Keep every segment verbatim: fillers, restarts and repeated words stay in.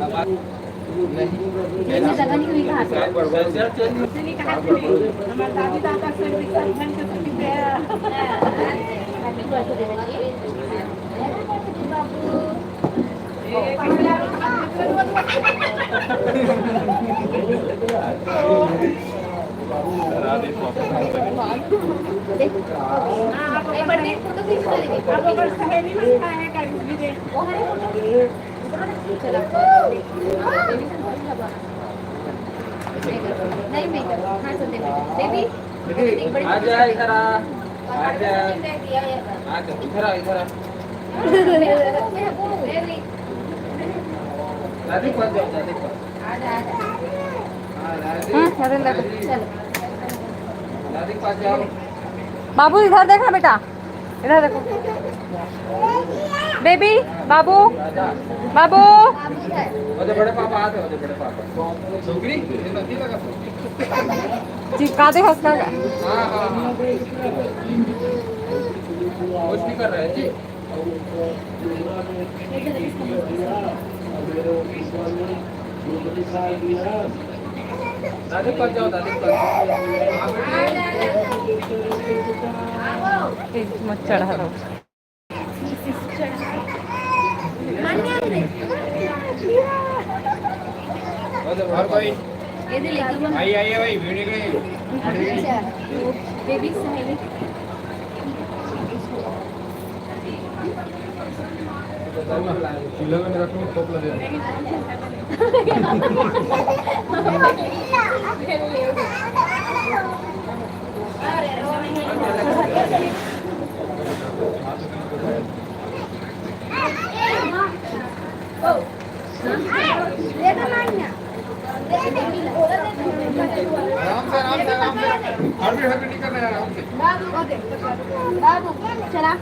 नहीं। जगह नहीं हुई कहाँ से? उसने नहीं कहा था। हमारे दादी दादा से भी सब ढंग से सब कुछ है। हाँ, आप अगर, आप अगर सहेली में खाए का भी दे। नहीं, मैं, हाँ, सुन दे, बेबी। बेबी, आ जा इधर आ। आ जा। आ जा, इधर आ, इधर आ। दादी के पास जाओ, दादी के पास। हाँ, दादी। हम्म, अरे ले। दादी के पास जाओ। बाबू, इधर देखना बेटा, इधर देखो। बेबी, बाबू, बाबू। ओदे बड़े पापा आते, ओदे बड़े पापा। छोकरी, ये नदी लगा। चिपका दे हंसना का। हाँ, हाँ, हाँ। कुछ नहीं कर रहा है जी। दादी के पास जाओ, दादी के पास। ए, मत चढ़ा दो। और भाई, आइए, आइए भाई, वीडियो के लिए। बेबी सहेली। चूल्हा में रखो, तोप लगे। आराम से, आराम से, आराम से। हड़बड़ी, हड़बड़ी नहीं करना है, आराम से। बाबू, बाबू, चला।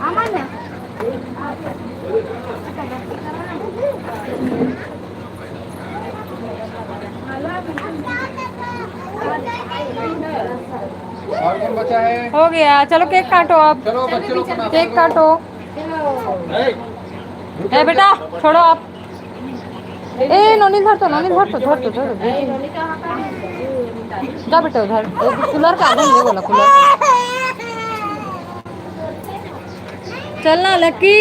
अमन। और कौन बचा है? हो गया, चलो केक काटो अब। चलो बच्चे लोग को नाश्ता केक दो। काटो। ए, ए बेटा, छोड़ो आप। ए नोनी, धर तो, नोनी, धर तो, धर तो, धर तो। जा बेटा उधर, कूलर का आगे ले बोला, कूलर। चल ना लकी।